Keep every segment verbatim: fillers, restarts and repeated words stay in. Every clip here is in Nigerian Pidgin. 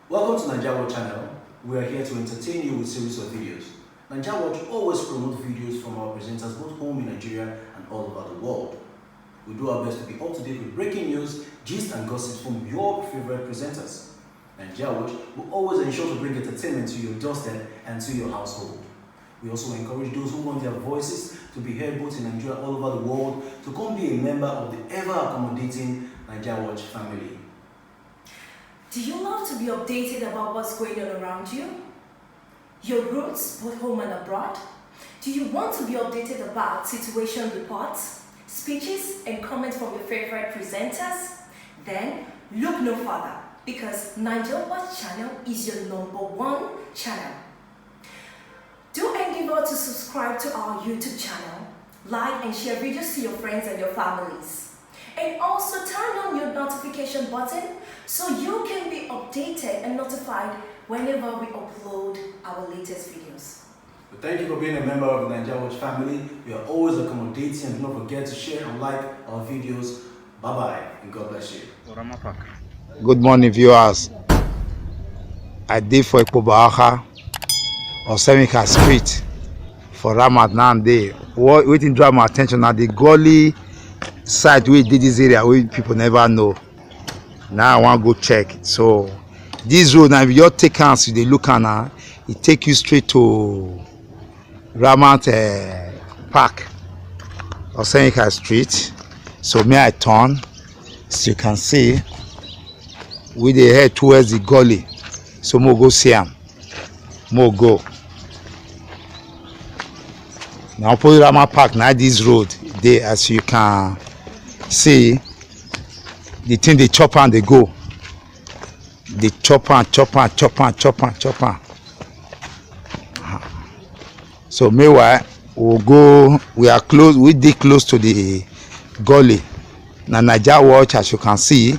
Welcome to Naija Watch channel. We are here to entertain you with series of videos. Naija Watch always promote videos from our presenters both home in Nigeria and all over the world. We do our best to be up to date with breaking news, gist and gossip from your favorite presenters. Naija Watch will always ensure to bring entertainment to your doorstep and to your household. We also encourage those who want their voices to be heard both in Nigeria and all over the world to come be a member of the ever accommodating Naija Watch family. Do you love to be updated about what's going on around you? Your roots, both home and abroad? Do you want to be updated about situation reports, speeches, and comments from your favorite presenters? Then look no further, because Naija Watch channel is your number one channel. Do endeavor to subscribe to our YouTube channel, like and share videos to your friends and your families. And also turn on your notification button so you can be updated and notified whenever we upload our latest videos. But thank you for being a member of the Naija Watch family. We are always accommodating, and do not forget to share and like our videos. Bye bye and God bless you. Good morning, viewers. I dey for Ekpo Bawaka, Osemika Street, for Ramat now dey. What, wetin draw my attention na the gully site wey dey this area wey people never know. Now I wan go check. So this road now, if you just take am as you dey look am now, e take you straight to Ramat, eh, Park, Osemika Street. So me I turn, as you can see, we dey head towards the gully. So mo go see am, mo go. Na opposite Ramat Park na this road dey, as you can see, the thing dey chop am dey go, dey chop am, chop am, chop am, chop am, chop am. So meanwhile, we go, we are close, we dey close to the gully. Na Naija Watch, as you can see,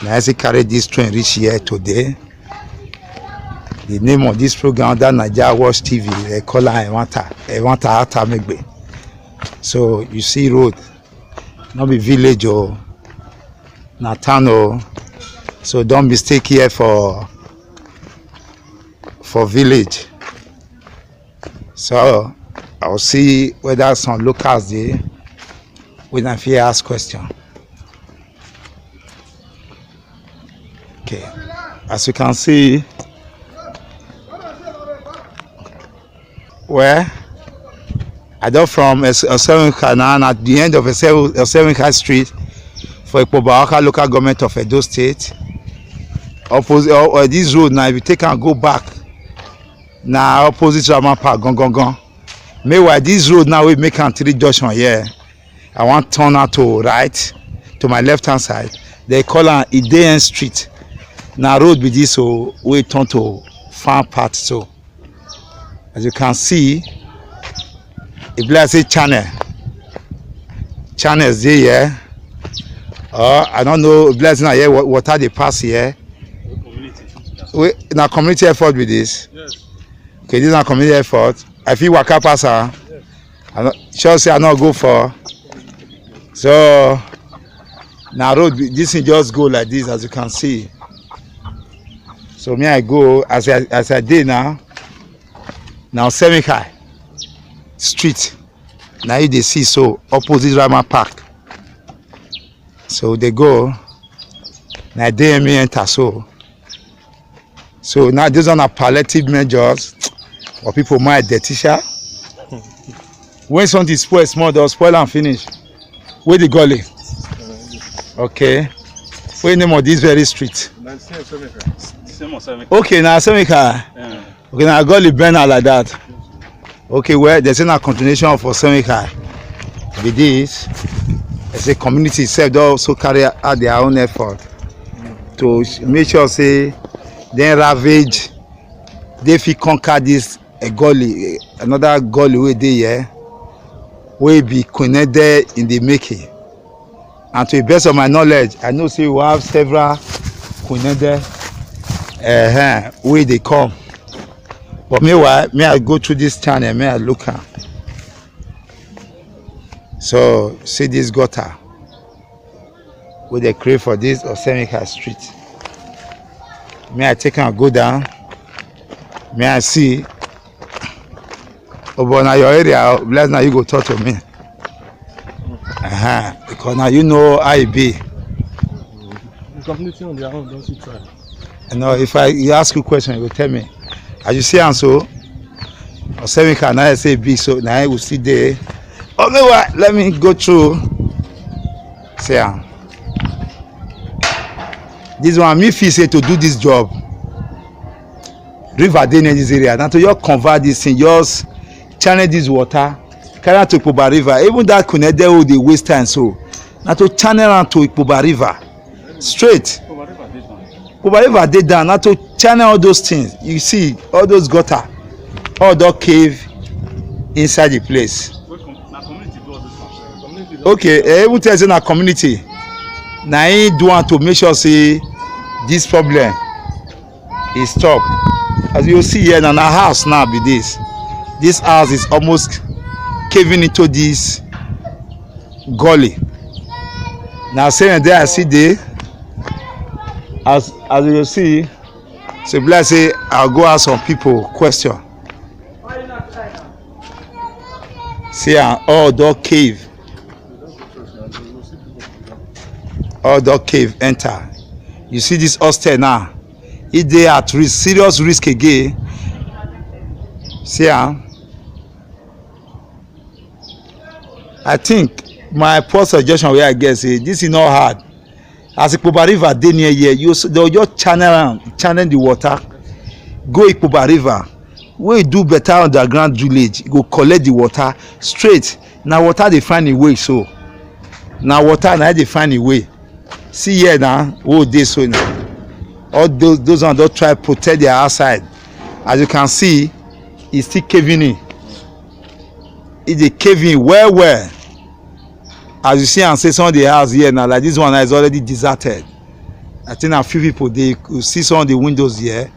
na I still carry this train reach here today. The name of this program under Naija Watch T V, they call am Ewanta, Ewanta Atamegbe. So you see road, no be village o, na town o. So don't mistake here for for village. So I will see whether some locals dey wey I fit ask question. Okay, as you can see, well, I don from Os-, Osemika now, and at the end of Ose-, Osemika Street for Ekpo Bawaka local government of Edo State. Opposite, uh, uh, this road now, if you take am go back, na opposite Ramat Park, gone, gone, gone. Meanwhile, this road now, we make am three junction here. I wan turn out to right, to my left hand side. They call am Ideen Street. Na road be this, so we turn to farm part. So as you can see, e be like say channel, channels dey here. Uh, I don't know, e be like say na here wa-, water dey pass here. Wait, na community effort be this? Yes. Okay, this na community effort. I fit waka pass am. Yes. I no, sure say I no go for. So na road, this thing just go like this, as you can see. So me I go, as I, as I dey now, now Osemika Street, now you dey see so, opposite Ramat Park. So they go, now they me enter so. So now those are palliative measures for people my dirty sha. When something spoil small, they'll spoil and finish. Where the gully? Okay. What the name of this very street? Na the same Osemika. The same Osemika. Okay, now Osemika. Yeah. Okay, now gully burn out like that. Okay, well, there's a continuation of Osemika. With this, as a community itself, they also carry out their own effort to s-, make sure say then ravage, they fit conquer this a gully, eh, another gully wey dey here, wey be Queen Ede in the making. And to the best of my knowledge, I know say we have several Queen Ede, eh, wey dey come. But meanwhile, may I go through this channel, may I look am. So see this gutter wey they create for this Osemika Street. May I take am go down? May I see? Oh, but na your area, bless, now you go talk to me. Uh-huh. Because now you know how e be. The community on their own don see try. You know, if I, you ask you question, you go tell me. As you see am so, Osemika, now I say big, so now I will see there. Okay, well, let me go through. See am. This one, me feel say to do this job, river dey near this area. Na to just convert this thing, just channel this water, carry am to Ikpoba River. Even that Kunede wey dey waste time so, na to channel am to Ikpoba River straight. Ikpoba River dey down. Na to channel all those things. You see, all those gutter, all don cave inside the place. Okay, eh, even tell say na community. Na him do am to make sure say this problem e stop. As you see here, na, na house now be this. This house is almost caving into this gully. Na same there I see dey. As, as you see, so be like say I go ask some people question. See am, all don cave. All don cave enter. You see this hostel now, e dey at risk, serious risk again. See am. I think my poor suggestion wey I get say this is not hard. As Ikpoba River dey near here, you s-, dem just channel am, channel the water, go Ikpoba River. Wey do better underground drainage, e go collect the water straight. Na water dey find e way so. Na water na e dey find e way. See here na, wey dey so na. All those, those ones don try protect their outside. As you can see, e still caving in. E dey cave in well well. As you see am say some of the house here na like this one now is already deserted. I think na few people dey, you see some of the windows here.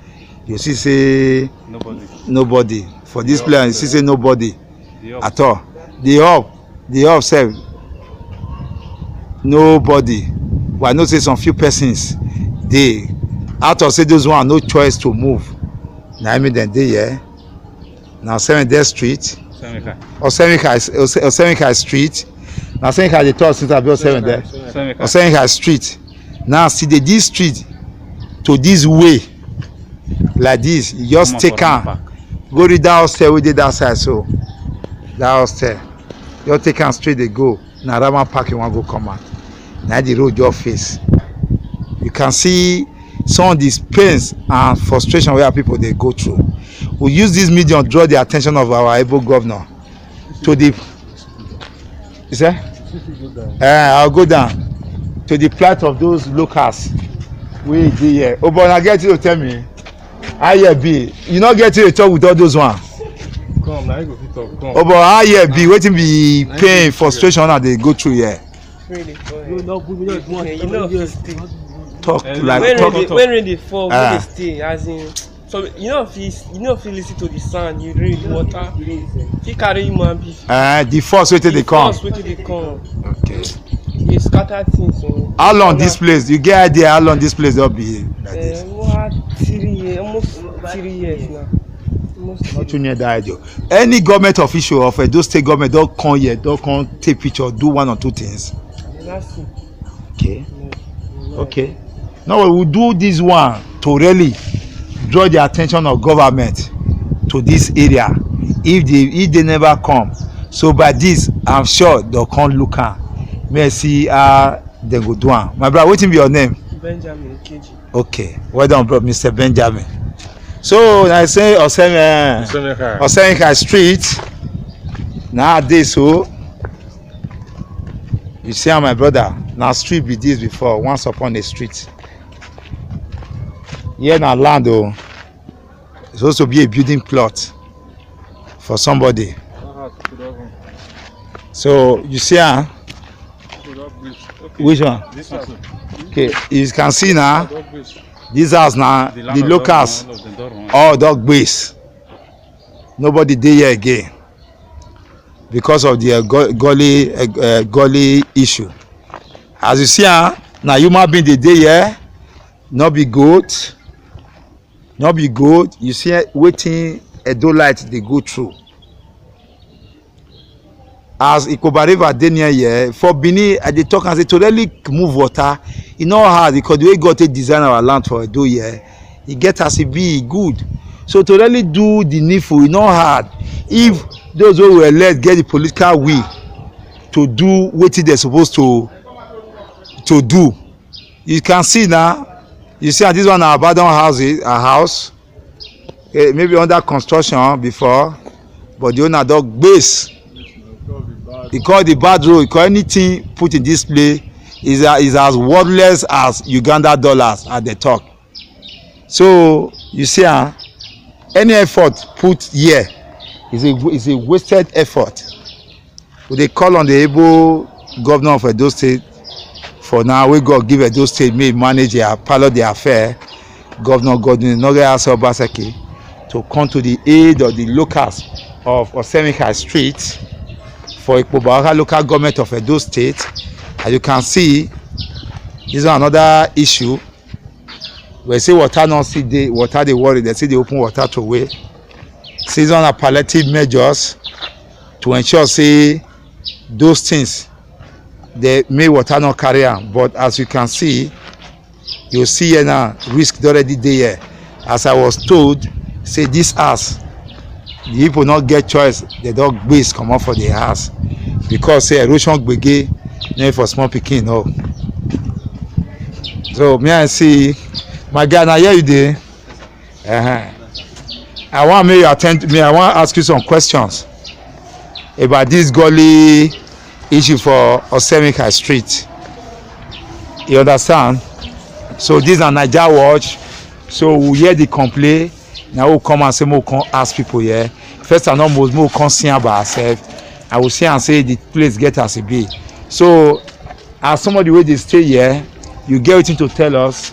You see say nobody. Nobody. For this place, you see say nobody at all. The up, the up sef, nobody. But I know say some few persons dey. Out of say those one no choice to move. Na im make dem dey here. Na Osemide Street. Osemika. Osemika is, Ose-, Osemika Street. Na Osemika dey talk since I be Osemide. Osemika. Osemika Street. Now see the, this street to this way like this. You just take am. Go read that hostel wey dey that side so. That hostel. Just take am straight dey go. Na Rama Park you wan go come out. Na the road just face. You can see some of these pains and frustration wey our people dey go through. We use this medium draw the attention of our able governor to the, you say? Eh, I'll go down to the plight of those locals wey dey here. Oh, but I get you to tell me. How you be? You no get to talk with all those one. Come, na you go fit talk. Come. Oh, but how you be? Wetin be pain, frustration una dey go through here? Really? You no good, you no good. Okay, you know, talk like when talk. Rain dey, when rain dey fall, when dey stay, as in, so you no fit, you no fit listen to the sound, you rain, water, fit carry human being. Uh, the force wey take dey come. The force wey take dey come. Okay. E dey scatter things. So how long this place? You get idea how long this place don be like this? Eh, what, three years, almost three years now. Almost three years. Not too near that idea. Any government official of Edo State government don come here, don come take picture, do one or two things? Nothing. Okay. No, no. Okay. Now we will do this one to really draw the attention of government to this area. If they, if they never come, so by this, I'm sure they'll come look am. May I see how they go do am. My brother, wetin be your name? Benjamin Ikeji. Okay. Well done, bro, Mister Benjamin. So I say Osemi, Osemika. Osemika Street. Nowadays, so you see how my brother, na street be this before, once upon a street. Here na land o. It's supposed to be a building plot for somebody. So you see am? Which one? This one. Okay, you can see now. This house now, the locals, all dog base. Nobody dey here again because of the, uh, gu-, gully, uh, uh, gully issue. As you see am, na human being dey dey here, no be goat. No be gold. You see wetin Edo Light dey go through. As Ikoba River dey near here, for Benin, I dey talk and say to really move water, e no hard because the way God take design our land for Edo here, e get as e be, e good. So to really do the needful, e no hard. If those wey we elect get the political will to do wetin dem suppose to to do, you can see now. You see, ah, this one na abandoned houses, a house, eh, maybe under construction before, but the owner don gbase. He call the bad road, he call anything put in this place is, uh, is as worthless as Uganda dollars, as they talk. So you see, ah, any effort put here is a, is a wasted effort. We dey call on the able governor of Edo State for now, wey God give Edo State, make e manage their, pilot their affair, Governor Godwin Nogayase Obaseki, to come to the aid of the locals of Osemika Street for Ikpoba Waka local government of Edo State. As you can see, this one another issue. We say water no still dey, water dey worry, dem still dey open water throway. Say this one na palliative measures to ensure say those things, dey make water no carry am. But as you can see, you see here now, risk don already dey here. As I was told, say this house, the people no get choice, they don gbase comot for the house because say erosion gbege no for small pikin, no. So me I see, my guy, na here you dey? Uh-huh. I want make you attend me. I want ask you some questions about this gully issue for Osemika Street. You understand? So this na Naija Watch. So we hear the complaint. Now we come and say, we come ask people here. First and foremost, we come see am by ourselves. I will see and say the place get as e be. So as somebody wey dey stay here, you get wetin to tell us?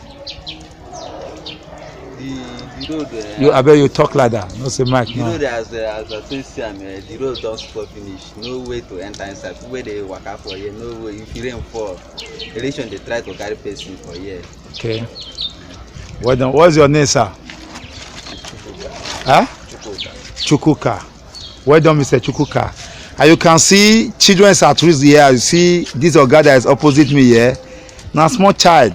The, the road, uh, You, abeg, you talk louder. No say mic the no. Road as, uh, as I take see am, uh, the road don spoil finish. No way to enter inside. People wey dey waka for here, no way. If rain fall, erosion dey try to carry person for here. Okay. Well done. What's your name, sir? Huh? Chukwuka. Well done, Mister Chukwuka. And you can see children at risk here. You see this oga that is opposite me here. Na small child.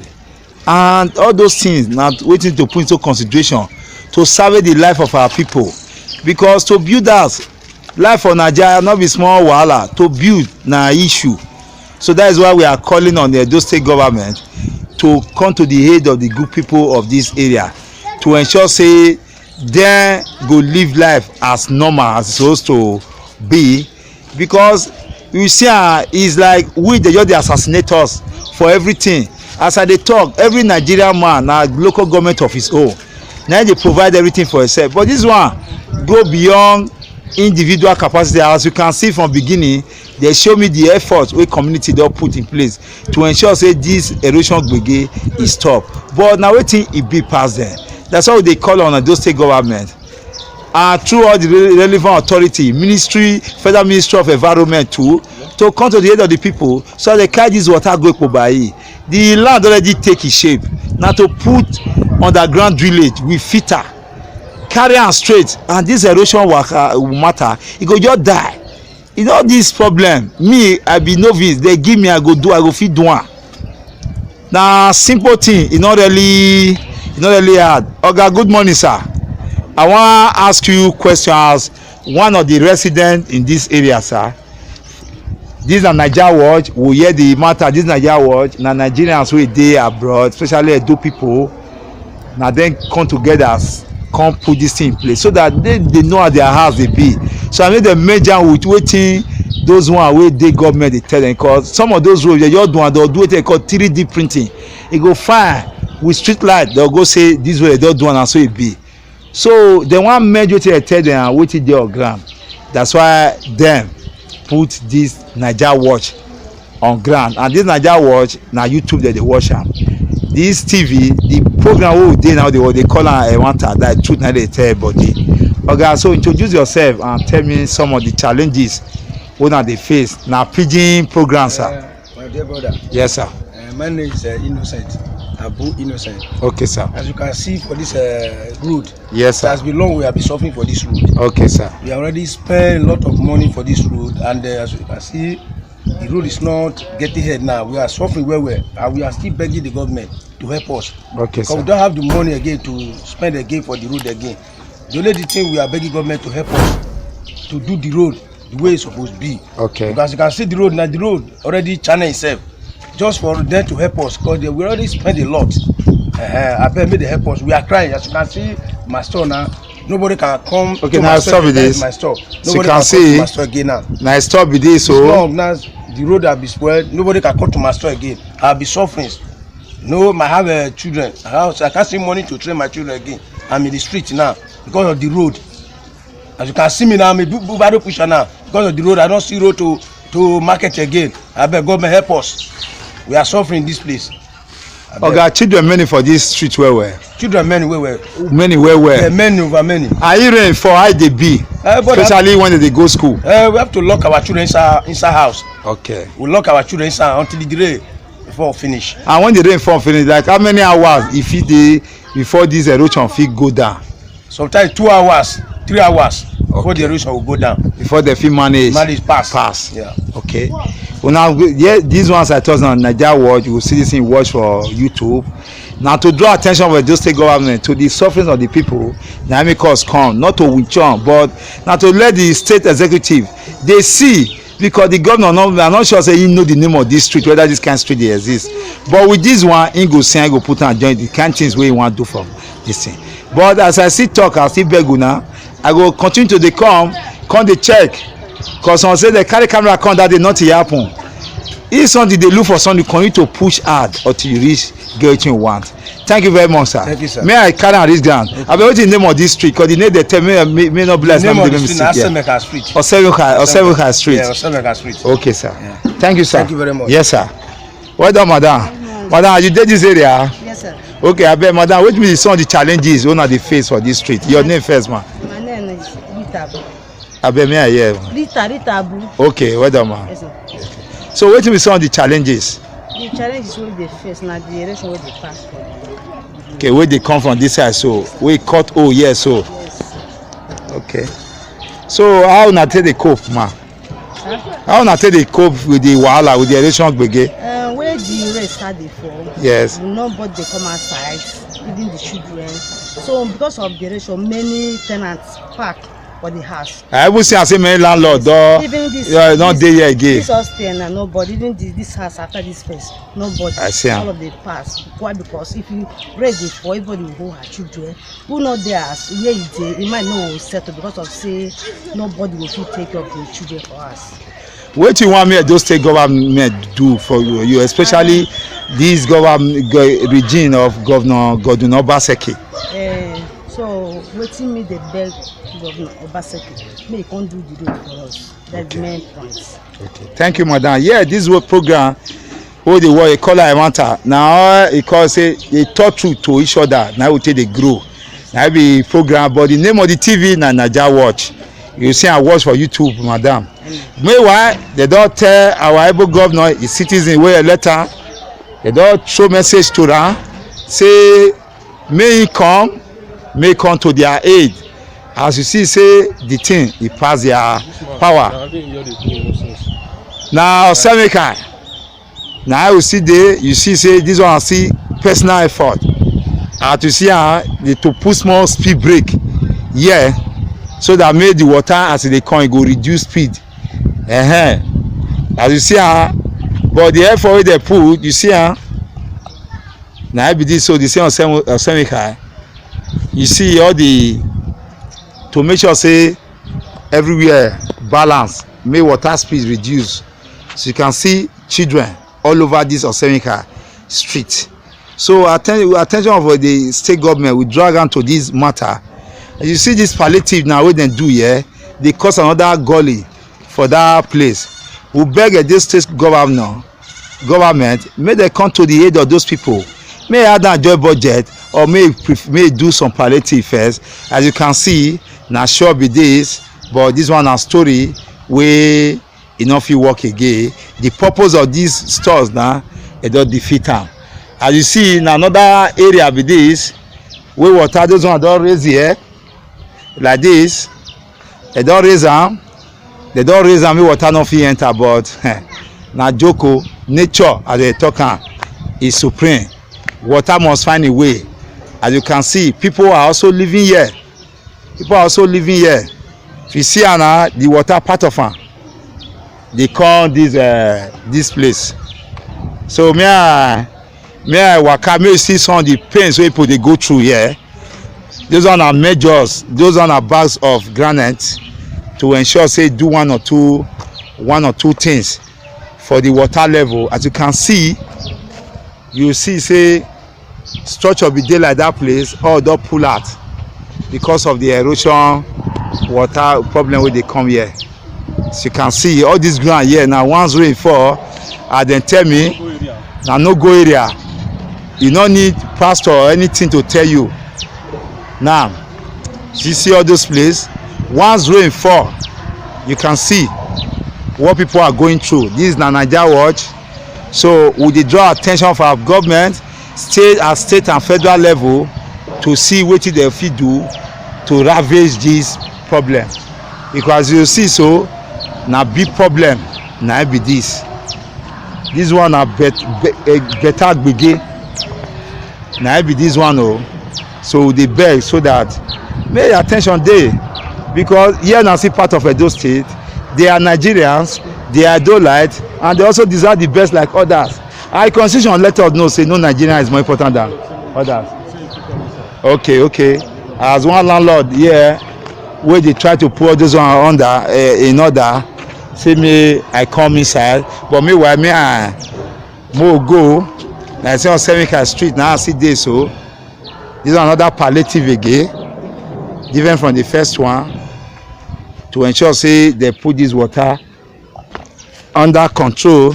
And all those things na wetin to put into consideration to salvage the life of our people. Because to build house, life for Naija no be small wahala. To build na issue. So that is why we are calling on the Edo State government to come to the aid of the good people of this area to ensure say dem go live life as normal as e suppose to be. Because you see, ah, it's like we dey just dey assassinate us for everything. As I dey talk, every Nigerian man na local government of his own. Na him dey provide everything for himself. But this one go beyond individual capacity. As you can see from beginning, they show me the effort wey community don put in place to ensure say this erosion gbege e stop. But na wetin e be pass dem. That's why we dey call on Edo State government and through all the re- relevant authority, ministry, federal ministry of environment too, to come to the aid of the people so they carry this water go Ikpoba. The land already take its shape. Na to put underground drainage with filter, carry am straight, and this erosion waka matter, e go just die. You know this problem, me, I be novice, they give me, I go do, I go fit do am. Na simple thing, e no really, e no really hard. Oga, good morning, sir. I wan ask you question as one of the residents in this area, sir. This na Naija Watch. We hear the matter. This Naija Watch. Na Nigerians wey dey abroad, especially Edo people, na dem come together, come put this thing in place so that they, they know how their house dey be. So I make dem merge am with wetin those one wey dey government dey tell dem, because some of those roads, they just do am, they do wetin they call three D printing. E go fine with street light, they go say this way they don do am, na so e be. So dem wan merge wetin I tell dem and wetin dey on ground. That's why dem put this Naija Watch on ground, and this Naija Watch na YouTube dem dey watch am. This T V, the program wey we dey now, they, they call am Ewanta, that truth na dey tell body. Oga, so introduce yourself and tell me some of the challenges wey una dey face. Na pidgin program, sir. My dear brother, Yes, sir. uh, my name is uh, Innocent. Abu Innocent. Okay, sir. As you can see for this uh, road, Yes, it has sir. Been long we have been suffering for this road. Okay, sir. We already spent a lot of money for this road, and uh, as you can see, the road is not getting ahead now. We are suffering well, well, and we are still begging the government to help us. Okay, Because we sir. Don't have the money again to spend again for the road again. The only thing we are begging government to help us to do the road the way it's supposed to be. Okay. Because you can see the road now, the road already channel itself. Just for them to help us, because they we already spend a lot. Uh, I beg make they help us. We are crying, as you can see my store now. Nobody can come. Okay, to now my stop store. With That this. Is my store. So you Nobody can can see come to my store again now. Now stop with this. So Long now, the road have been spoiled. Nobody can come to my store again. I'll be suffering. No, I have uh, children. I, have, I can't see money to train my children again. I'm in the street now because of the road. As you can see me now, I'm a bu- bu- battle pusher now. Because of the road, I don't see road to to market again. I beg government help us. We are suffering this place. I beg. Oga, children many for this street well well. Children many well well. Many well well. Yeah, many over many. Are you rain for how they be? Eh, but Especially when they go school. Uh, we have to lock our children inside inside house. Okay. We lock our children inside until the rain fall finish. And when the rain fall finish, like how many hours if it dey before this erosion fit go down? Sometimes two hours, three hours before Okay. The erosion will go down. Before they fit manage. Manage pass. Pass. Yeah. Okay. Well, now yeah, these ones I told on Naija Watch. You will see this in watch for YouTube. Now to draw attention of the state government to the suffering of the people, na make us come not to winch on, but now to let the state executive they see because the governor no, I'm not sure say he know the name of this street, whether this kind of street dey exist. But with this one, he go say he go put am join the kind things wey he wan do for this thing. But as I still talk, I still beg una, I go continue to dey come, come dey check, cause some say they carry camera come that day, nothing happen. If something dey look for something, continue to push hard until you reach get wetin you want. Thank you very much, sir. Thank you, sir. May I carry am reach ground? Abeg, wetin name of this street? Cause the name they tell me may, may not be like Name something of dey the make street na mistake here. Asemeka Street. Osemeka, Osemeka Street. Yeah, Asemeka Street. Okay, sir. Yeah. Thank you, sir. Thank you very much. Yes, sir. Well done, madam. Madam, you dey this area? Yes, sir. Okay, abeg, madam, wetin be some of the challenges una dey face for this street? Your name first, ma. My name is Rita Abu. Abeg, may I hear? Rita, Rita Abu. Okay, well done, ma. Yes, sir. So wetin be some of the challenges? The challenges wey dey face na the election wey dey pass for. Okay, wey dey come from this side so, wey cut hole here so. Okay. So how una take dey cope, ma? How una take dey cope with the wahala, with the erosion gbege? Uh, wey the rain start dey fall. Yes. Nobody dey come outside, even the children. So because of the erosion, many tenants park for the house. I even see am say many landlord don Even this, yeah, don this, dey here again. This hostel na nobody, even this, this house after this place, nobody. I see am. All of them pass. Why? Because if you rain dey fall, everybody will go her children. Who no dey house, where e dey, e might no settle because of say nobody go fit take care of the children for house. Wetin you want make Edo State government do for you, you especially this government regime of Governor Godwin Obaseki? Uh, so wetin me dey beg Governor Obaseki, make he come do the road for us. That's Okay. Main point. Okay. Thank you, madam. Yeah, this whole program wey dey work, e call am matter. Na e call say dey talk truth to each other. Na we take dey grow. Na be program, but the name of the T V na Naija Watch. You see am watch for YouTube, madam. Meanwhile, they don tell our able governor, his citizen wey elect am, they don show message to am, say make he come, make he come to their aid. As you see, say the thing e pass their power. Na Osemeka na I will see dey, you see say this one see personal effort. As you see am, dey to put small speed brake here so that make the water as e dey come, e go reduce speed. Uh-huh. As you see am, but the effort wey dey put, you see am, na I be this so the same Osem- Osemeka. You see all the to make sure say everywhere balance, make water speed reduce. So you can see children all over this Osemeka street. So atten- attention of the state government, we drag am to this matter. As you see this palliative now wey dem do here, dey cause another gully for that place. We beg Edo State governor, government, make dem come to the aid of those people. Make e add am join budget or make e pref- make e do some palliative first. As you can see, na sure be this, but this one na story wey e no fit work again. The purpose of these stores na e don defeat am. As you see, na another area be this, wey water, those one don raise here like this. Dem don raise am, dem don raise am, make water no fit enter, but na joke o. Nature, as dem talk am, is supreme. Water must find a way. As you can see, people are also living here. People are also living here. If you see am now, the water, part of am dey come this, uh, this place. So me I me I waka, make you see some of the pains wey people dey go through here. Those one are measures, those one are bags of granite to ensure say do one or two, one or two things for the water level. As you can see, you see say structure be dey like that place, all don pull out because of the erosion water problem wey dey come here. As you can see, all this ground here, na once rain fall, as dem tell me, na no go area. You no need pastor or anything to tell you. Now, you see all those places, once rain fall, you can see what people are going through. This na Naija watch. So we dey draw attention for our government, state, at state and federal level, to see wetin dem fit do to ravage this problem. Because as you see so, na big problem na im be this. This one na bet, be, a better gbege na im be this one o. So we dey beg so that make attention dey, because here na still part of Edo State. They are Nigerians, they are Edoites, and they also deserve the best like others. Our constitution let us know say no Nigerian is more important than others. Okay, okay. As one landlord here, wey dey try to put all those one under, eh, in order, say me I come inside, but meanwhile me I mo go. Na say on Seneca Street na I see dey so. This is another palliative again, different from the first one, to ensure say they put this water under control.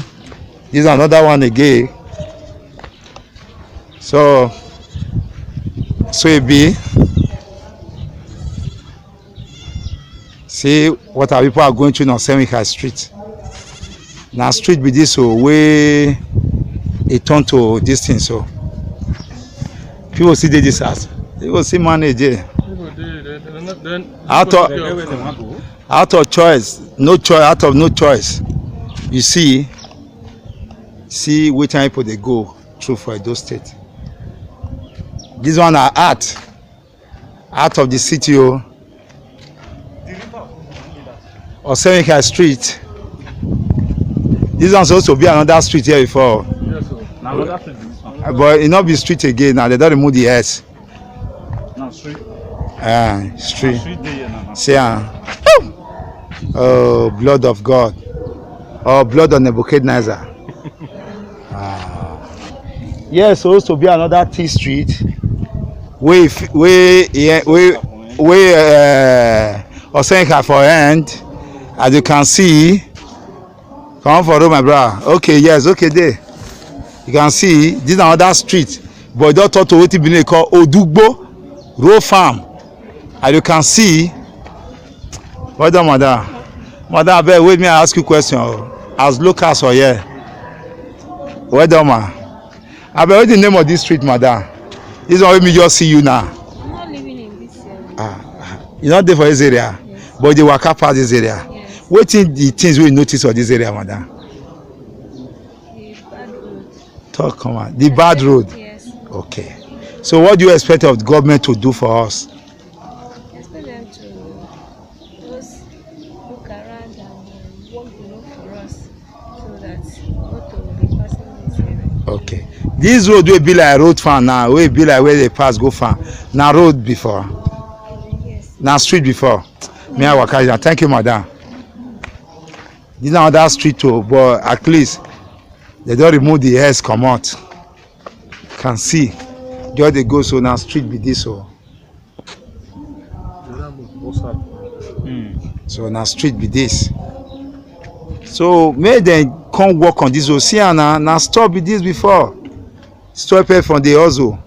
This is another one again. So, so e be. See what our people are going through on Seneca Street. Na street be this o, wey e turn to this thing so. People still dey this house. People still manage there. People dey, they, they not, they Out of, people dey out of choice, no choice, out of no choice. You see, see wetin people dey go through for Edo State. This one na out, out of the city o. Osenika Street. This one supposed to be another street here before. Yes, sir. Na another street be this one. But e no be street again now. They don remove the S. Na street. Ah, street. Street dey here now. See am. Oh, blood of God. Oh, blood of Nebuchadnezzar. Ah. Here supposed to be another T Street. Wey f-, wey, yeah, wey, wey, uh, Osenika for end. As you can see, come for road, my brother. Okay, yes, okay, there. You can see, this na another street. But e don turn to wetin be dey call Odugbo Road Farm. As you can see, well done, madam. Madam, abeg, wait, me I ask you question o. As locals for here. Well done, ma. Abeg, what's the name of this street, madam? This one wey me just see you now. I'm not living in this area. Ah, ah. You no dey for this area, yes, but you dey waka pass this area. Yes. Wetin the things wey you notice for this area, madam? The bad road. Talk, come on. The bad road. Yes. Okay. So what do you expect of the government to do for us? Expect them to just look around and, um, work the road for us so that motor will be passing this area. Okay. This road wey be like road farm now, wey be like where they pass go farm, na road before? Yes. Na street before? Me I waka now. Thank you, madam. This na another street o, but at least they don remove the S comot. Can see. Just dey go so, na street be this o. So na street be this. So make dem come work on this road. See am na, na store be this before. Store pepper from the hustle.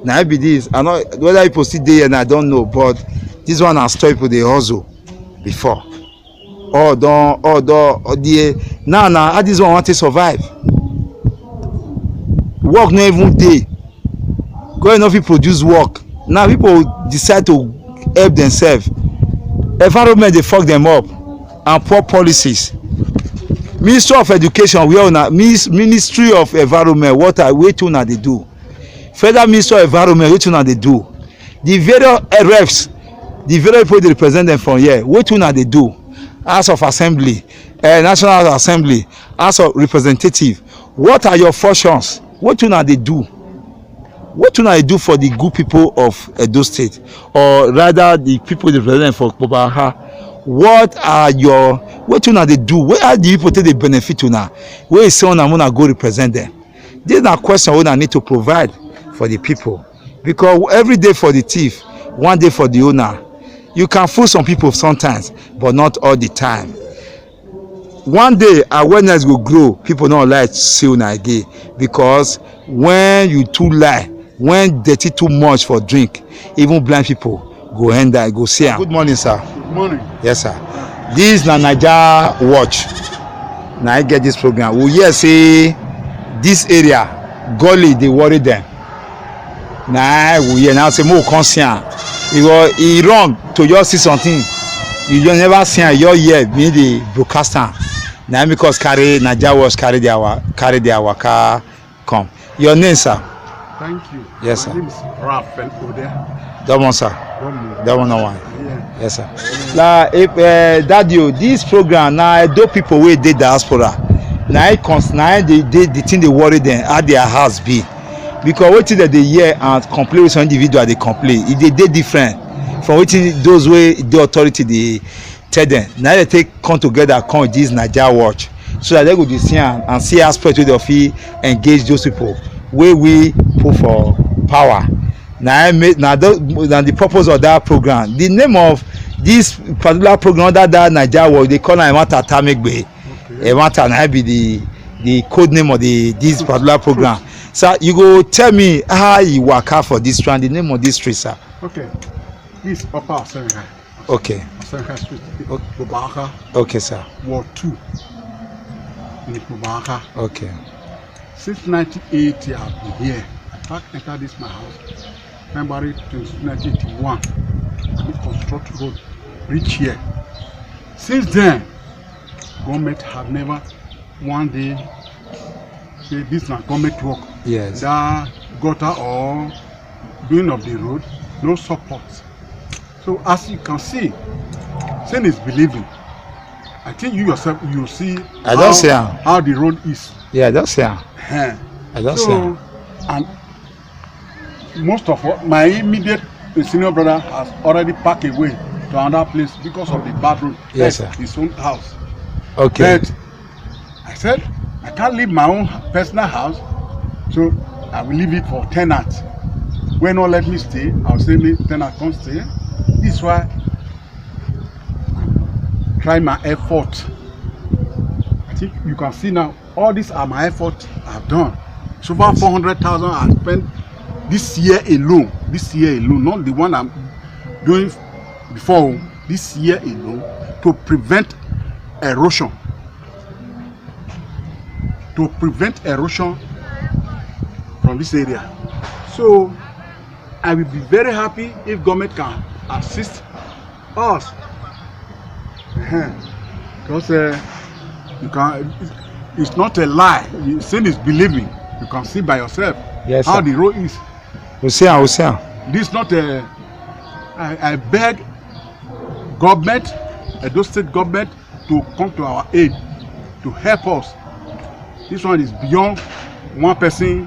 Na it be this. I know whether people still dey here na, I don't know, but this one na store people dey hustle before. All don, all don, all the, now na how this one wan take survive? Work no even dey. Government no fit produce work. Now people decide to help themselves. Environment dey fuck them up, and poor policies. Ministry of Education, where una, Minis-, Ministry of Environment, water, wetin una dey do? Federal Ministry of Environment, wetin una dey do? The various, eh, reps, the various people dey represent them from here, wetin una dey do? House of Assembly, eh, National Assembly, House of Representative, what are your functions? Wetin una dey do? Wetin una dey do for the good people of Edo State, or rather the people dey represent them for Kpobaha? What are your, wetin una dey do? Where, how the people take dey benefit una? Where is say una, una go represent them? This na question wey una need to provide for the people, because every day for the thief, one day for the owner. You can fool some people sometimes, but not all the time. One day awareness go grow, people no like see una again, because when you too lie, when dirty too much for drink, even blind people go end that, go see am. Good morning, sir. Good morning. Yes, sir. This na Naija Watch. Na I get this program. We hear say this area, gully dey worry them. Na I, we hear now say make we come see am. E go, e wrong to just see something. You just never see am, you just hear me dey broadcast am. Na im make us carry Naija Watch, carry their wa-, carry their waka come. Your name, sir? Thank you. Yes, sir. My name is Raphael Odeh. That one, sir. That one, no one. Yeah. Yes, sir. La, eh, eh, Daddy, oh, this program na Edo people wey dey diaspora. Na it cons-, na it dey, dey, the thing dey worry them, how their house be. Because wetin dem dey hear and complain with some individual dey complain, e dey, dey different from wetin those wey dey authority dey tell them. Na dem take come together, come with this Naija Watch, so that they go dey see am and see aspect wey dem fit engage those people wey we put for power. Na I make, na the, na the purpose of that program. The name of this particular program under that Naija Watch, they call am Emata Tamegbe. Okay. Emata na be the, the code name of the, this particular program. Sir, you go tell me how you waka for this street, the name of this street, sir. Okay. This Upper Asenga. Okay. Asenga Street. Okay. Kpobaha. Okay, sir. Ward two. In Kpobaha. Okay. Since nineteen eighty, I've been here. I pack enter this my house February twenty, nineteen eighty-one. I construct road, reach here. Since then, government have never one day say this na government work. Yes. That gutter or doing of the road, no support. So as you can see, seeing is believing. I think you yourself, you see I don see am. How the road is. Yeah, I don see am. Eh. I don see am. So, and most of what my immediate senior brother has already packed away to another place because of the bad road. Yes, sir. His own house. Okay. But I said, I can't leave my own personal house, so I will leave it for tenant. When no let me stay, I'll say me tenant come stay. This is why I try my effort. I think you can see now, all these are my effort I've done. So far, yes, four hundred thousand I spent this year alone. This year alone, not the one I'm doing before. This year alone, to prevent erosion. To prevent erosion from this area. So I will be very happy if government can assist us. Uh-huh. Because, uh, you can, it's, it's not a lie. You, seeing is believing. You can see by yourself, yes, how, sir, the road is. We see am, we see am. This is not a, I, I beg government, Edo State government, to come to our aid, to help us. This one is beyond one person,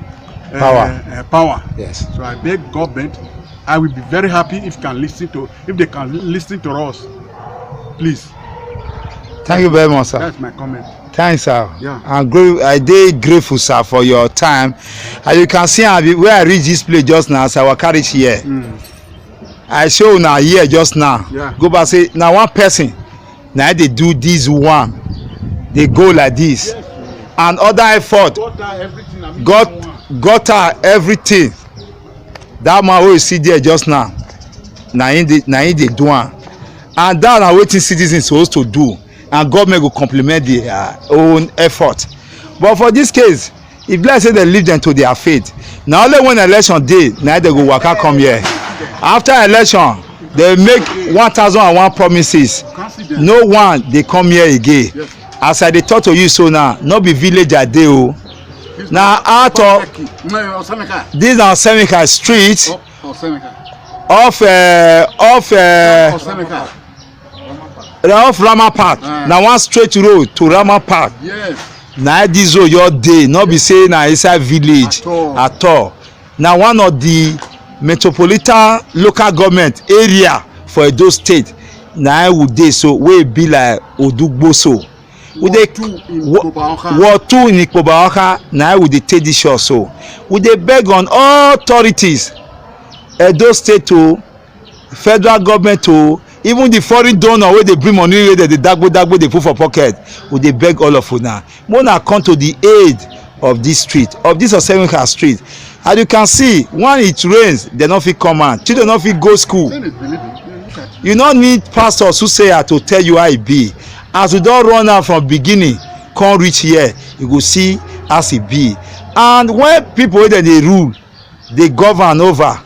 uh, power. Uh, power. Yes. So I beg government, I will be very happy if you can listen to, if they can listen to us, please. Thank you very much, sir. That's my comment. Thanks, sir. Yeah. I'm gra-, I dey grateful, sir, for your time. As you can see, I be, where I reach this place just now, as I waka reach here. Mm. I show una here just now. Yeah. Go back, say, na one person na dey do this one, dey go like this. Yes. And other effort, gutter, everything, I mean, got, one. Gutter, everything. That man wey you see there just now, na him dey, na him dey do am. And that na wetin citizens suppose to do. And government go complement their own effort. But for this case, E be like say dem leave dem to their fate. Na only when election dey, na dem go waka come here. After election, dem make one thousand and one promises. No one dey come here again. As I dey talk to you so now, no be village I dey o. Na out of, this na Osemeka Street, off, eh, off, eh, off Rama Park. Na one straight road to Rama Park. Na this road just dey, no be say na inside village at all. Na one of the metropolitan local government area for Edo State. Na im we dey so, wey be like Odugbo so. We dey Ward two in Wa-, Ikpoba Oka. Ward two in Ikpoba Oka, na im we dey take this show so. We dey beg on all authorities, Edo State o, federal government o, even the foreign donor wey dey bring money, wey dem dey dagbo dagbo dey put for pocket, we dey beg all of una, make una come to the aid of this street, of this Osemeka Street. As you can see, when it rains, dem no fit come out, children no fit go school. You no need pastor, soothsayer to tell you how e be. As we don run am from beginning, come reach here, you go see as e be. And when people wey dem dey rule, dey govern over,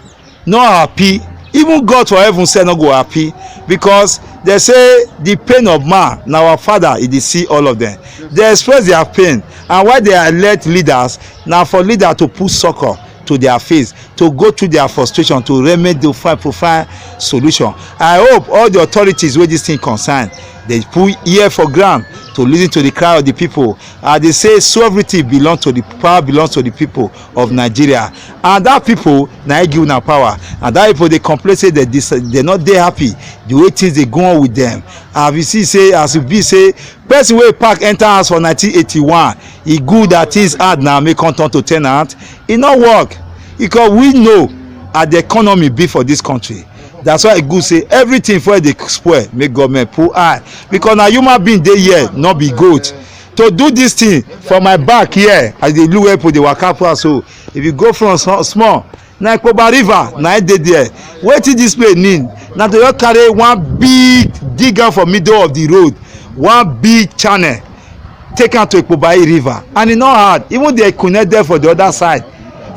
no happy, even God for heaven sef no go happy, because dem say the pain of man, na our Father, e dey see all of them. Dem express their pain, and why dem elect leaders, na for leader to put succor to their face, to go through their frustration, to remedy, to find, to find solution. I hope all the authorities wey this thing concern, dem put ear for ground to listen to the cry of the people. As dem say, sovereignty belong to the, power belongs to the people of Nigeria. And that people, na im give una power. And that people dey complain say dem dis-, dem no dey happy the way things dey go on with them. As we see say, as e be say, person wey pack enter house for nineteen eighty-one, e good that things hard now, make come turn to tenant. E no work, because we know as the economy be for this country. That's why e good say everything for dey spoil, make government put eye, because na human being dey here, no be goat. To do this thing for my back here, as dey look where people dey waka pass, so if you go from small, small, na Ikpoba River na e dey there. Wetin this place need na to just carry one big digger for middle of the road, one big channel, take am to Ikpoba River, and e no hard. Even the Ekunede for the other side,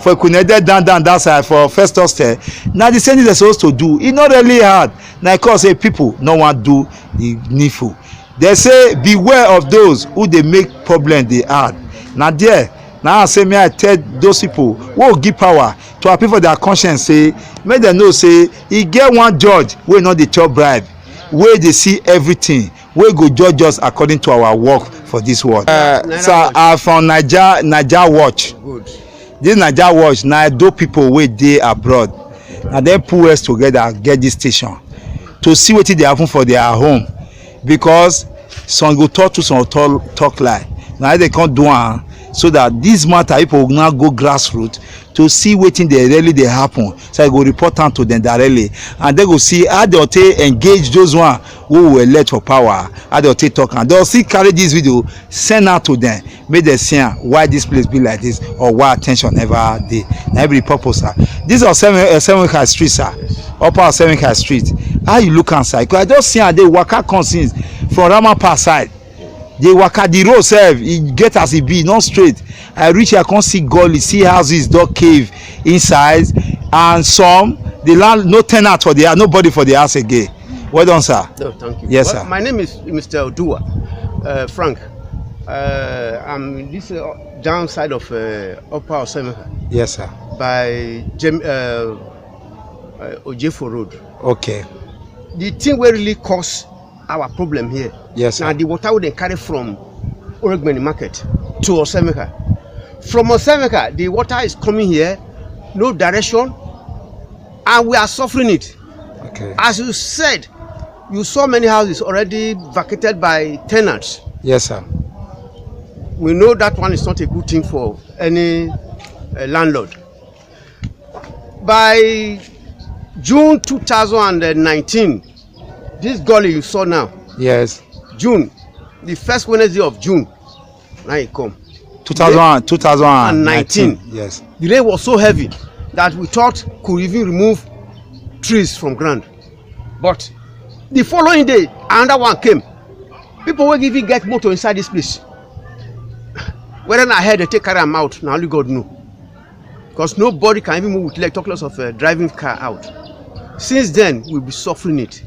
for Ekunede down, down that side for first hostel, na the same thing dem suppose to do. E no really hard. Na because say people no wan do the needful. Dem say, "Beware of those who dey make problem dey hard." Na there, na I say, may I tell those people wey go give power to appeal for their conscience, say make dem know say e get one judge wey no dey chop bribe, wey dey see everything, wey go judge us according to our work for this world. Uh, sir, I from Naija, Naija Watch. Good. This Naija Watch, na Edo people wey dey abroad, na dem put us together, get this station to see wetin dey happen for their home, because some go talk true, some talk, talk lie. Na dem come do am so that this matter, people now go grassroots to see wetin dey really dey happen, so I go report am to them directly, and dem go see how dem take engage those one wey we elect for power, how dem take talk am. Dem still carry this video, send am to them, make dem see am, why this place be like this, or why attention never dey. Na im be the purpose, sir. This Osemeka Street, sir. Upper Osemeka Street. How you look am, sir? Because I just see am dey waka come since from Rama Park side. Dey waka, the road sef, e get as e be, not straight. I reach here, I come see gully, see houses don cave inside, and some, the land, no tenant for the house, nobody for the house again. Well done, sir. No, thank you. Yes, sir. Well, my name is Mister Odua, uh, Frank. Uh, I'm in this, uh, downside of, uh, Upper Osemeka. Yes, sir. By Jem-, uh, uh, Ojefo Road. Okay. The thing wey really cause our problem here, yes, sir, na the water wey dem carry from Orogbeni Market to Osemeka. From Osemeka, the water is coming here, no direction, and we are suffering it. Okay. As you said, you saw many houses already vacated by tenants. Yes, sir. We know that one is not a good thing for any, uh, landlord. By June two thousand and nineteen, this gully you saw now, yes, June, the first Wednesday of June, now e come. Two thousand, two thousand nineteen. Yes. The rain was so heavy that we thought could even remove trees from ground. But the following day, another one came. People wey even get motor inside this place. Whether na head dey take carry am out, na only God know. Because nobody can even move with leg, talk less of uh, driving car out. Since then, we'll be suffering it.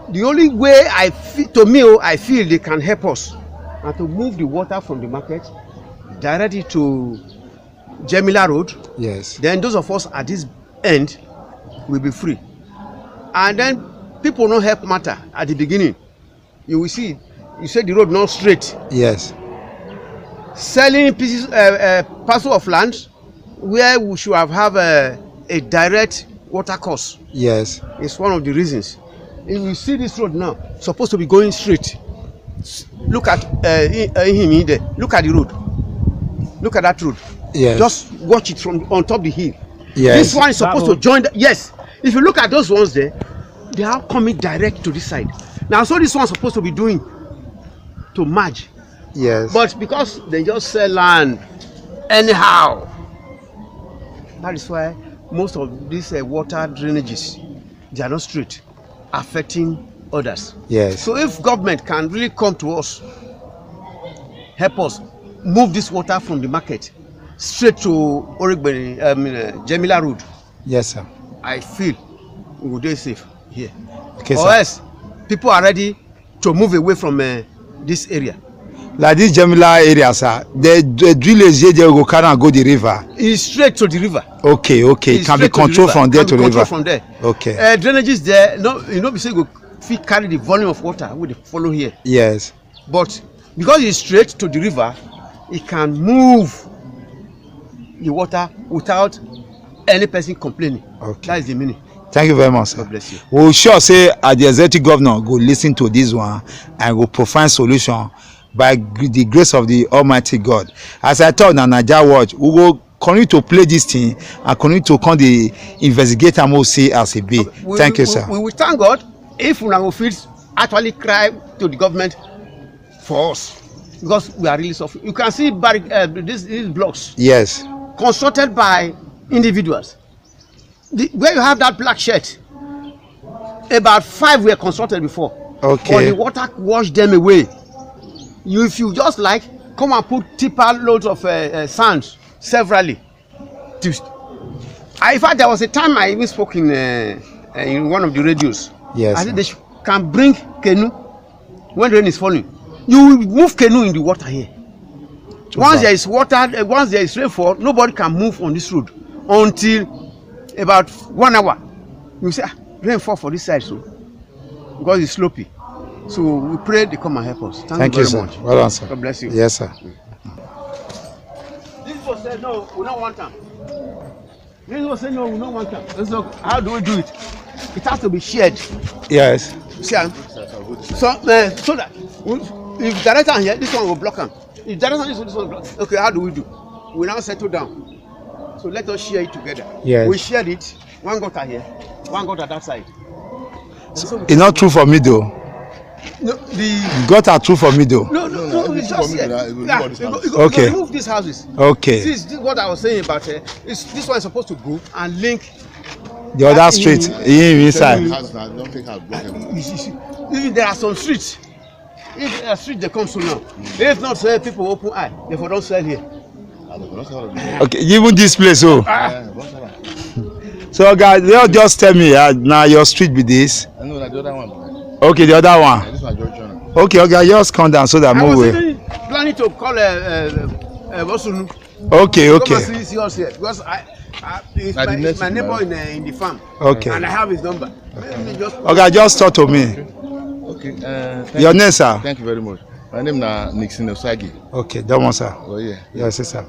The only way I feel, to me, oh, I feel they can help us and to move the water from the market, direct it to Gemila Road. Yes. Then those of us at this end will be free. And then people no help matter at the beginning. You will see, you say the road not straight. Yes. Selling pieces, uh, uh, parcel of land where we should have, have a, a direct water course. Yes. It's one of the reasons. If you see this road now, supposed to be going straight. S- Look at uh, hi- uh, him in there. Look at the road. Look at that road. Yes. Just watch it from on top the hill. Yes. This one is supposed to join. The, yes. If you look at those ones there, they are coming direct to this side. Now, so this one supposed to be doing to merge. Yes. But because they just sell land anyhow, that is why most of these uh, water drainages, they are not straight, affecting others. Yes. So if government can really come to us, help us move this water from the market straight to Oregbeni, I mean, uh, Gemila Road, Yes, sir. I feel we go dey safe here. Okay, Or sir. else, people are ready to move away from uh, this area. Like this Gemila area, sir, the, the drillage here, they go carry and go the river. It's straight to the river. Okay, okay. It's Can be straight to the controlled river. from there Can to be controlled river. from there. Okay. Uh, drainages there, no, you know, we say go fit carry the volume of water wey dey follow here. Yes. But because it's straight to the river, it can move the water without any person complaining. Okay. That is the meaning. Thank you very much, sir. God bless you. We will sure say as the executive governor go listen to this one and go provide solution by gr- the grace of the Almighty God. As I talk na Naija watch, we go continue to play this thing and continue to come the investigate and we'll see as it be. We, Thank we, you, sir. We, we will thank God if una go fit actually cry to the government for us because we are really suffering. You can see barric- uh, these, these blocks Yes. constructed by individuals. The, where you have that black shirt, about five were constructed before. Okay. But the water washed them away. You, if you just like, come and put tipper loads of uh, uh, sand severally. To, I, in fact, there was a time I even spoke in uh, uh, in one of the radios. Yes. I said they should, can bring canoe when rain is falling. You will move canoe in the water here. Once there is water, uh, once there is rainfall, nobody can move on this road until about one hour. You say, ah, rain fall for this side, so because it's sloppy. So we pray they come and help us. Thank, Thank you you, very sir. much. Well done, sir. God bless you. Yes, sir. This one said no, we don't want them. This one said no, we don't want them. So how do we do it? It has to be shared. Yes. See, am? So, uh, so that we, if director here, this one will block him. If director this one, this one will block. Okay, how do we do? We now settle down. So let us share it together. Yes. We shared it. One gutter here, one gutter that side. So It's not true for me though. No, the Gutter true for me though. No, no, no, no, it's just here. It go, it go, Okay. Remove these houses. Okay. See, this is what I was saying about uh, it's, this one is supposed to go and link The other street, in inside. Has now, don't take out, block him. You see, see, even there are some streets. If a street they come so now, if not say people open eye, they for don't sell here. Okay, even this place, oh. So, guys, they all just tell me uh, now your street be this. I know that the other one. Okay, the other one. This one just join. Okay, okay, just come down so that I move was away. Even planning to call a, a, a Bosunu. Okay, okay. Come and see, see us here because I, I it's, my, it's my neighbor in, uh, in the farm. Okay. And I have his number. Let me just Okay, just talk to me. Okay. Uh, thank Your you. name, sir? Thank you very much. My name is Nixon Osagi. Okay, that one, sir. Oh, yeah. Yes, sir.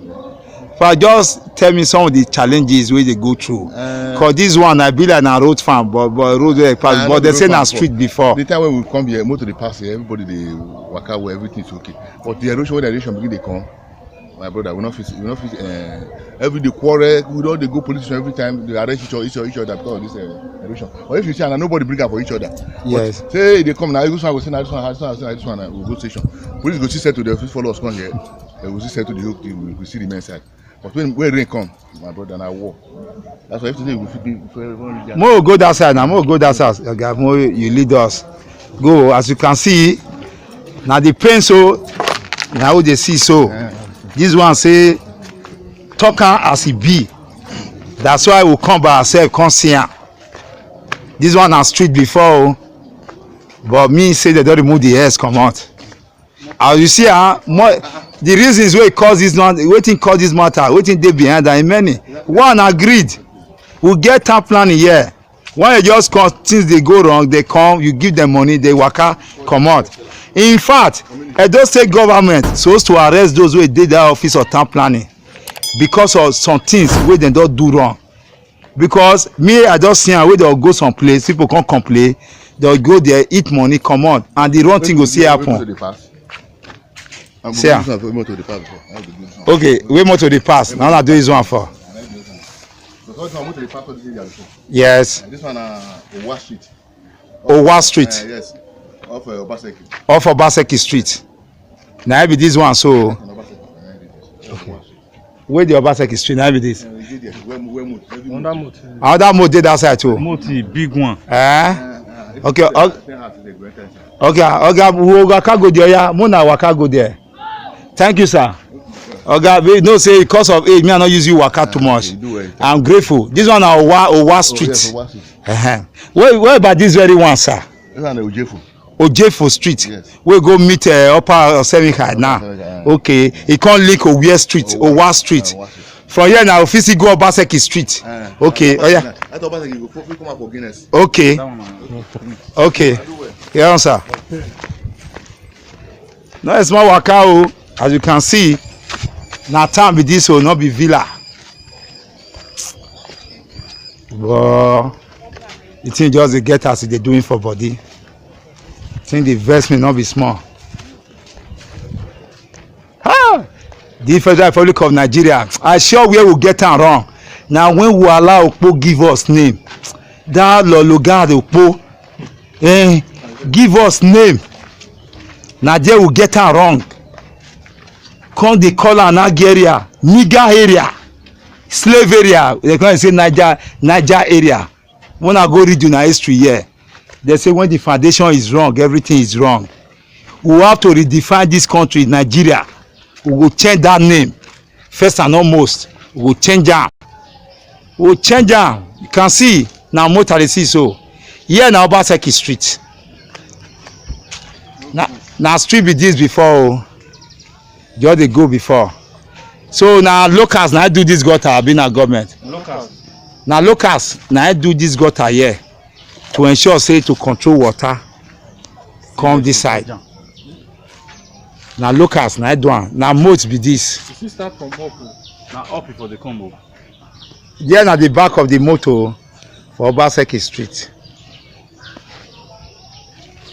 But just tell me some of the challenges where they go through. Uh, Cause this one, I be like a road farm, but, but road wey pass, Nah, but no they be say road na farm street before. The time when we come here, motor dey pass here, everybody dey waka well, everything's okay. But the erosion, when the erosion begin dey come, my brother, we no fit, we no fit. Uh, every day quarrel, we don dey go police station every time. They arrest each other, each other, each other because of this uh, erosion. But if you see, and nobody bring am for each other. Yes. But say they come now, this one go say na this one, this one, this one, this one, uh, we go station. Police go still settle, they fit follow us come here. They go still settle the whole thing. We go see the men side. But when, when rain come, my brother, na war. That's why if today we fit be very, very Mo go that side now. Mo go that side. Okay, Mo, you lead us. Go as you can see. Now the pain so. Now they see so. This one say, "Talk am as e be." That's why we come by ourselves, come see am. This one na street before o, but me say dem don remove the heads comot. As you see, ah, more, the reasons wey cause this one, wetin cause this matter, wetin dey behind am, e many. One na greed. We get town planning here. When e just come, things dey go wrong, they come, you give them money, they waka comot. In fact, Edo State government suppose to arrest those wey dey that office of town planning because of some things wey dem don do wrong. Because me, I just see am wey dem go some place, people come complain, dem go there, eat money, comot, and the wrong thing go still happen. See am. Okay, wey motor dey pass, na una do this one for. Because this one, motor dey pass all this area before. Yes. And this one na Owa Street. Owa Street. Eh, yes. Off, eh, Obaseki. Off Obaseki Street. Na im be this one so. On Obaseki, na im be this. Owa Street. Wey the Obaseki Street, na im be this. Eh, we dey there. Where mo-, where mo-, where mo-, Under moat. Another moat dey that side too. Moat, the big one. Eh? Eh, eh, okay, okay. Ten house dey go enter inside. Okay, okay, we go waka go there, yeah. Make una waka go there. Thank you, sir. Oga, we know say because of age, me, I no use you waka too much. You do well. I'm grateful. This one na Owa, Owa Street. Oh, yes, Owa Street. Uh-huh. Where, where about this very one, sir? This one na Ojefu. Ojefu Street. Yes. We go meet, uh, Upper Osemika now. Osemika, yeah. Okay. He come link Owie Street, Owa, Owa Street. Owa Street. From here now, we fit go Obaseki Street. Eh, okay. Oh yeah. That Obaseki, you go come out for Guinness. Okay. That one, man. Okay. I do well. Yeah, sir. No, it's my waka o. As you can see, na town be this o, no be villa. But the thing just dey get as e dey do him for body. Thing dey vex me, no be small. Ah! The Federal Republic of Nigeria, I sure where we get am wrong. Na when we allow Okpo give us name. That Lolo God Okpo, eh, give us name. Na there we get am wrong. Come dey call am Nag area, nigger area, slave area. They come say Niger, Niger area. When I go read una history here, they say when the foundation is wrong, everything is wrong. We have to redefine this country, Nigeria. We go change that name. First and almost, we go change am. We go change am. You can see, na motor dey see so. Here na Obaseki Street. Na, na street be this before o. Just dey go before. So na locals na do this gutter, abi na government? Locals. Na locals na do this gutter here to ensure say to control water come this side. Na locals na do am. Na moat be this. You fit start from up o. Na up before they come o. There na the back of the motor for Obaseki Street.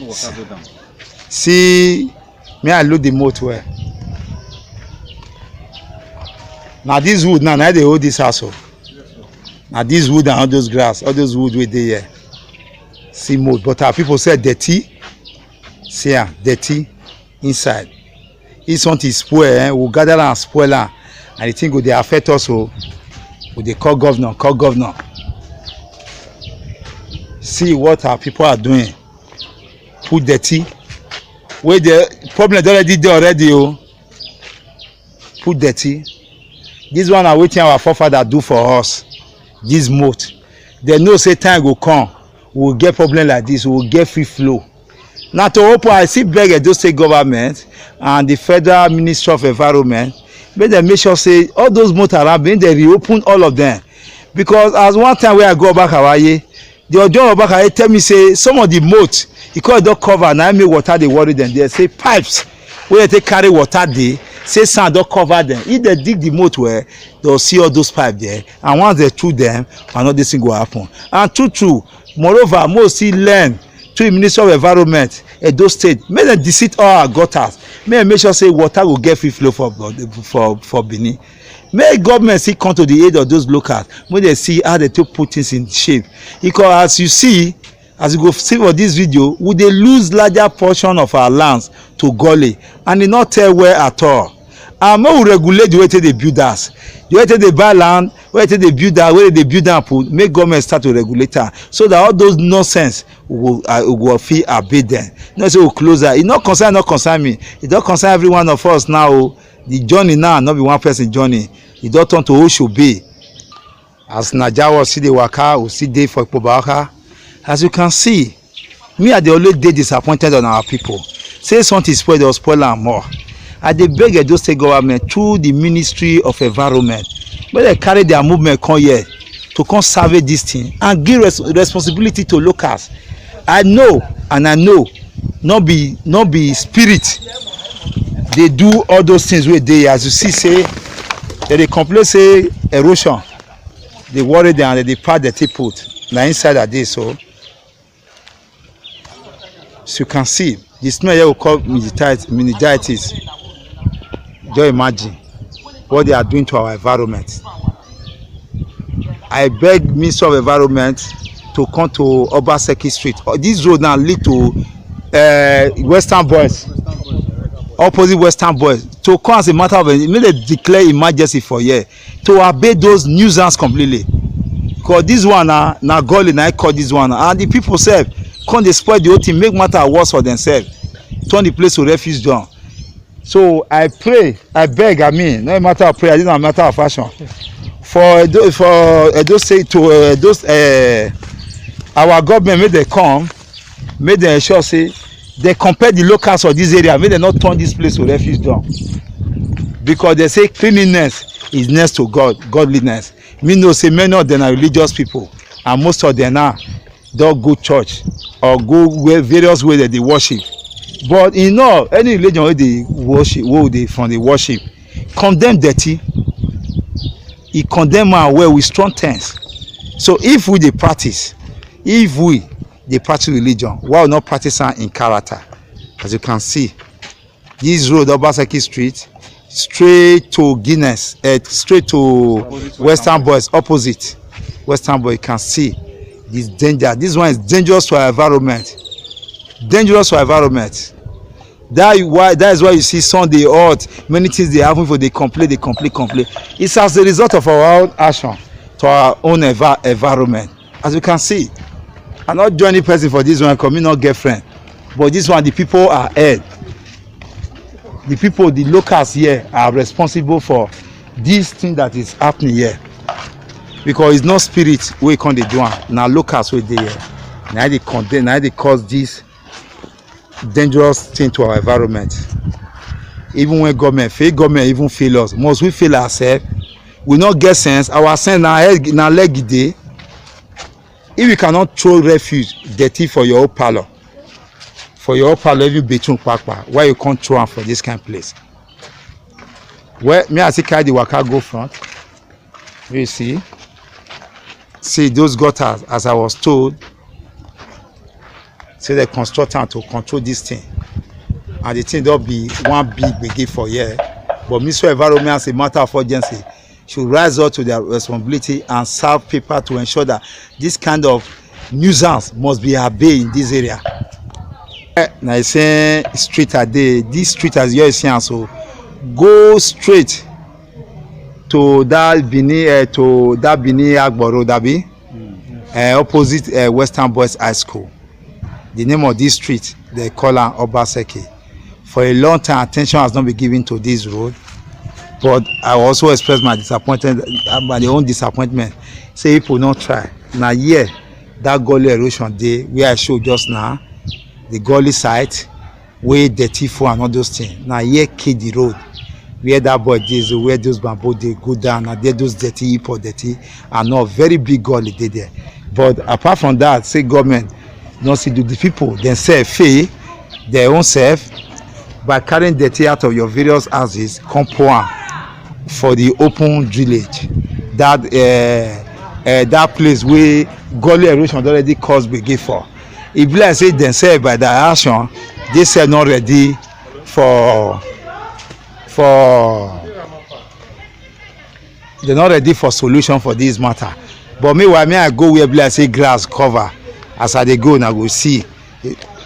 Water go down. See, me, I load the moat well. Na this wood now, na dey hold this house o. Na this wood and all those grass, all those wood wey dey here. See moat, but our people say dirty. See am, dirty inside. If something spoil, eh, we gather am, spoil am, and the thing go dey affect us o. We dey call governor, call governor. See what our people are doing. Put dirty. Wey the problem don already dey already o. Put dirty. This one na wetin our forefather do for us. This moat. They know say time go come, we will get problem like this, we will get free flow. Na to open, I still beg Edo State government and the Federal Ministry of Environment, make dem make sure say all those moat around, make dem reopen all of them. Because as one time wey I go Obakawaye, the Ojo Obakawaye tell me say some of the moat, e come don cover, na im make water dey worry dem there. Say pipes wey dem take carry water dey, say sand don cover dem. If dem dig the moat well, dem go see all those pipes there. And once dem through dem, another thing go happen. And true true, moreover, make we still learn through the Ministry of Environment, Edo State, make dem deseal all our gutters. Make dem make sure say water go get free flow for, for, for Benin. Make government still come to the aid of those locals. Make dem see how dem take put things in shape. Because as you see, as you go see for this video, we dey lose larger portion of our lands to gully, and e no tell well at all. And make we regulate the way take dey build house, the way take dey buy land, way take dey build house, wey dey build am put. Make government start to regulate am, so that all those nonsense, we go, uh, we go fit abate them. No say we close that. E no concern, no concern me. E don concern every one of us now o. The journey now no be one person journey, e don turn to Oshobe. As Naija world still dey waka, we still dey for Ikpoba waka. As you can see, me, I dey always dey disappointed on our people. Say something spoil, dem spoil am more. I dey beg Edo State government through the Ministry of Environment, make dem carry their movement come here to come survey this thing and give res responsibility to locals. I know, and I know, no be, no be spirit dey do all those things wey dey here. As you see say, dem dey complain say erosion dey worry dem and dem dey pack dirty put. Na inside I dey so. As you can see, the smell here we call meningitis, meningitis. Just imagine what they are doing to our environment. I beg Minister of Environment to come to Obaseki Street. Uh, this road now lead to, uh, Western Boys, opposite Western Boys. To come as a matter of, make dem declare emergency for here to abate those nuisance completely. Because this one na, na gully na I call this one, and the people sef come dey spoil the whole thing, make matter worse for themselves, turn the place to refuge dump. So I pray, I beg, I mean, no matter of prayer, this na matter of action. For Edo, for Edo State to, uh, those, uh, our government, make dem come, make dem ensure say dem compel the locals of this area, make dem no turn this place to refuge dump. Because dem say cleanliness is next to God, godliness. Me know say many of them are religious people, and most of them now don go church or go where, various way that they worship. But in all, any religion wey dey worship, wey dey from dey worship, condemn dirty. E condemn am well with strong terms. So if we dey practice, if we dey practice religion, why we not practice am in character? As you can see, this road, Obaseki Street, straight to Guinness, uh, straight to Western Boys, opposite Western Boys. You can see this danger. This one is dangerous to our environment. Dangerous to our environment. That is why, that is why you see Sunday hot. Many things dey happen for dey complain, dey complain, complain. It's as a result of our own action to our own envi environment. As you can see, I not join any person for this one, come me not get friend. But this one, the people are head. The people, the locals here are responsible for this thing that is happening here. Because it's not spirit wey come dey do am. Na locals wey dey here. Na dey condemn, na dey cause this dangerous thing to our environment. Even when government fail, government even fail us. Must we fail ourselves? We not get sense. Our sense na head, na leg e dey. If you cannot throw refuge, dirty for your own parlor, for your own parlor, even bathroom papa, why you can't throw am for this kind of place? Well, me, I still carry the waka go front. You see, see those gutters, as I was told, say they construct am to control this thing, and the thing don be one big gbege for here. But Ministry of Environment, as a matter of urgency, should rise up to their responsibility and serve paper to ensure that this kind of nuisance must be abated in this area. Eh, na the same street I dey. This street, as you see am so, go straight to that Benin, eh, to that Benin Agbo Road, abi? Eh, opposite, eh, Western Boys High School. The name of this street, they call am Obaseki. For a long time, attention has not been given to this road, but I also express my disappointment, uh, my own disappointment. Say people not try. Na here that gully erosion dey, where I show just now, the gully site, wey dirty full and all those things. Na here kill the road, where that boy dey, so where those bamboo dey go down, na there those dirty, hip hop dirty, and all very big gully dey there. But apart from that, say government no see do, the people themselves fail their own self by carrying dirty out of your various houses, come pour am for the open drainage. That, uh, uh, that place wey gully erosion don already cause gbege for. E be like say themselves, by their action, they sef not ready for, for, they not ready for solution for this matter. But meanwhile, me, I go where be like say grass cover. As I dey go, na go see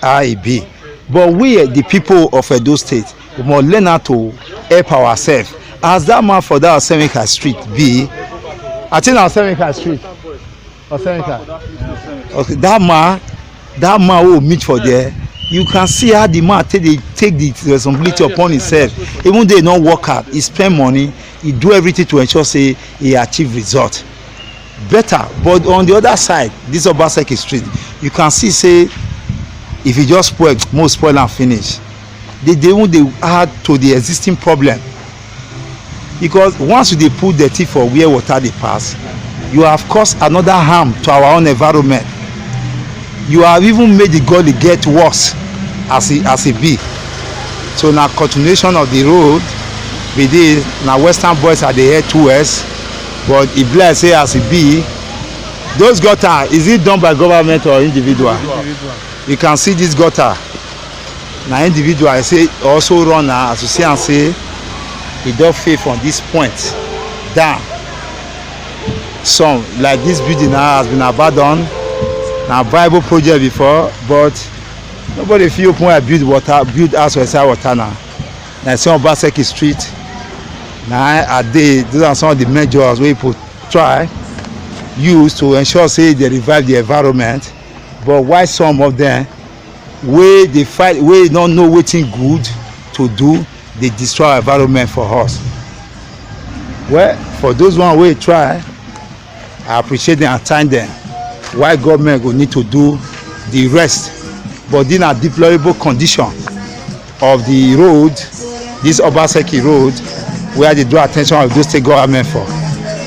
how e be. But we, eh, the people of Edo State, we must learn how to help ourselves. As that man for that Oseminka Street be, I think na Oseminka Street. Oseminka. Okay, that man, that man who meet for there, You can see how the man take dey take the responsibility upon himself. Even though he no work hard, he spend money, he do everything to ensure say he achieve result. Better, but on the other side, this Obaseki street, you can see say if you just spoil, most spoil and finish. They dey even dey add to the existing problem, because once you dey put dirty for where water dey pass, you have caused another harm to our own environment. You have even made the gully get worse as e as e be. So na continuation of the road be this. Na Western Boys are dey head towards, but e be like say as e be, those gutter, is it done by government or individual? You can see this gutter. Na individual I say also run na, as you see am say e don fail from this point down. Some like this building now has been abandoned. Na viable project before, but nobody fit open eye build water, build house for inside water now. Na some Obaseki street na I dey. Those are some of the measures wey people try use to ensure say they revive the environment. But why some of them wey dey fight, wey no know wetin good to do, dey destroy our environment for us? Well, for those one wey try, I appreciate them and thank them. Why government go need to do the rest? But this na deplorable condition of the road, this Obaseki road, where I dey draw attention of those state government for.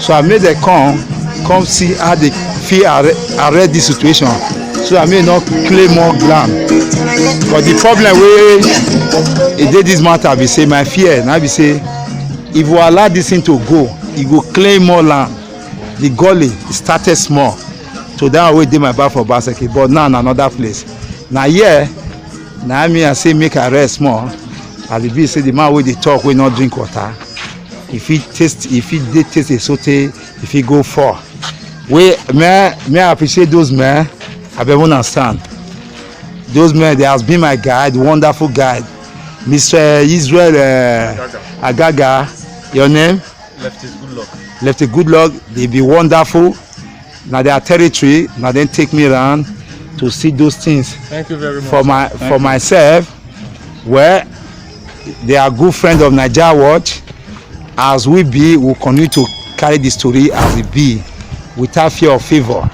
So I make them come, come see how they fit arre-, arrest this situation, so that make e no claim more ground. But the problem wey e dey this matter be say, my fear na be say, if we allow this thing to go, e go claim more land. The gully started small, so that one wey dey my back for Obaseki, but now na another place. Na here na me I say make I rest small. As e be say the man wey dey talk wey no drink water, e fit taste, e fit dey taste e sotey e fit go fall. Wey me, me I appreciate those men. I be understand. Those men, they has been my guide, wonderful guide. Mister Israel uh, Agaga, your name? Lefty Goodluck. Lefty Goodluck, they be wonderful. Na their territory, na dem take me around to see those things. Thank you very much. For my, for myself, well, they are good friend of Naija Watch. As we be, we continue to carry the story as e be, without fear or favour.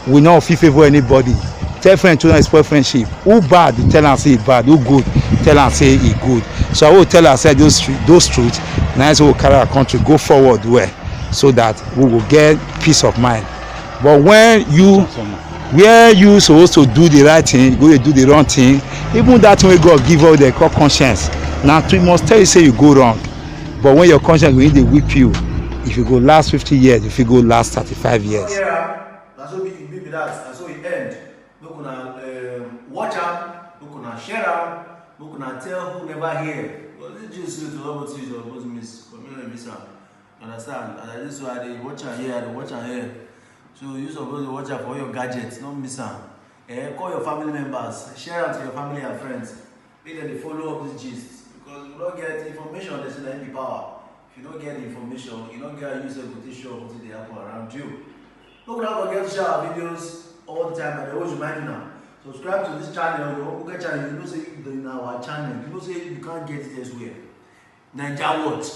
We no fit favour anybody. Tell friend to no spoil friendship. Who bad, you tell am say e bad. Who good, tell am say e good. So I will tell ourselves those tru-, those truth. Na so we carry our country go forward well, so that we go get peace of mind. But when you, where you suppose to do the right thing, you go dey do the wrong thing. Even that thing wey God give us, they call conscience. Na to must tell you say you go wrong. But when your conscience go dey whip you, if you go last fifty years, if you go last thirty-five years. Yeah, na so e be, e be that. Na so e end. Make una um, watch am, make una share am, make una tell who never hear. But this gist wey you suppose see, you suppose miss. For me, no miss am. You understand? As I dey so, I dey watch am here, I dey watch am here. So you suppose dey watch am for all your gadgets, no miss am. Eh, call your family members, share am to your family and friends. Make dem dey follow up this gist, because if you no get information, dem say na im be power. If you no get the information, you no get how you sef go take sure wetin dey happen around you. Make una forget to share our videos all the time, and I always remind una, subscribe to this channel, your ogbonge channel. You know say if na our channel, you know say you can't get it elsewhere. Naija Watch.